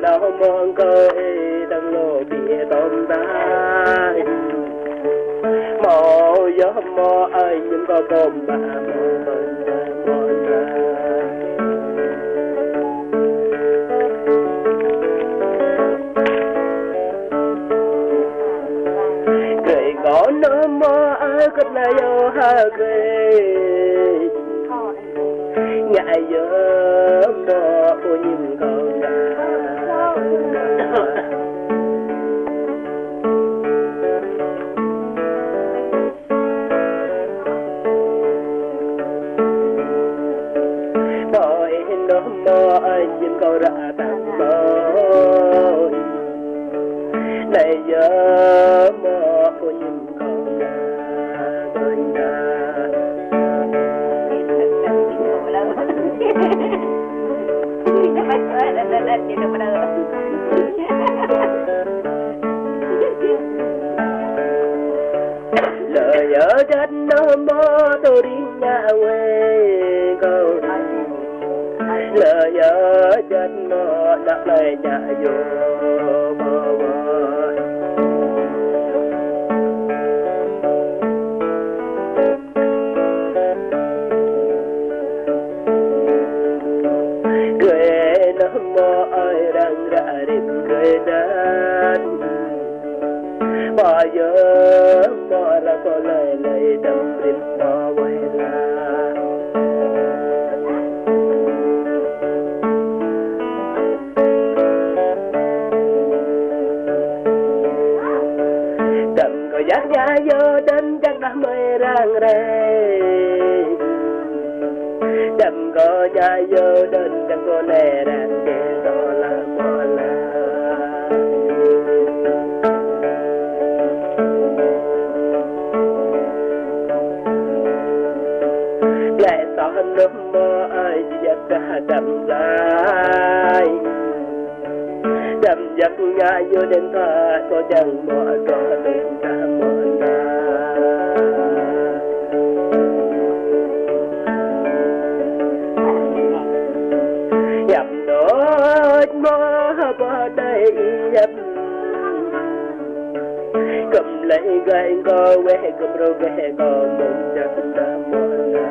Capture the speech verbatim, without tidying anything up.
Hmâo mơ̆ng kơ ih dăng lô ƀiă tơm ta. Hmâo yơh hmâo ai ñum kơ kơm ƀă hmâo kơm ƀă hmâo ta. Gơi kơ nơ hmâo ai kơt na yơh ha gơi. Ngă yơh mơ̆ ƀu ñim kơ ngă. Ƀơi nơ hmâo ai ñim kơ ră tăm ƀơi. Nai yơh mơ̆ ƀu ñim Lơ yơh jăt nơ mơ̆ tơring ngă wai kơ. Lơ yơh jăt mơ̆ đăp lơi ngă yơh mơ̆ wai. Gơi nơ hmâo ai răng ră rĭm gơi đan. Ƀơi yơh mơ̆ răng kơ lơi lơi dăm rĭm mơ̆ wai la. Dăm kơ jăk ngă yơh dơ̆n jăk đah mơi răng rai. Dăm kơ ngă yơh dơ̆n jăk kơ lĕ răng kơ tơ la mơ̆ la. Lĕ tơ nơ hmâo ai jăk đah dăm lai. Dăm jăk ngă yơh dơ̆n ta kơ jăng mơ̆ kơ dơ̆n ta mơ̆ na. Yăm đôč mơ̆ ƀơi đai yăm. Kơm lĕ gai kơ weh kơm rô weh kơ mơ̆ng jăk ta mơ̆ na.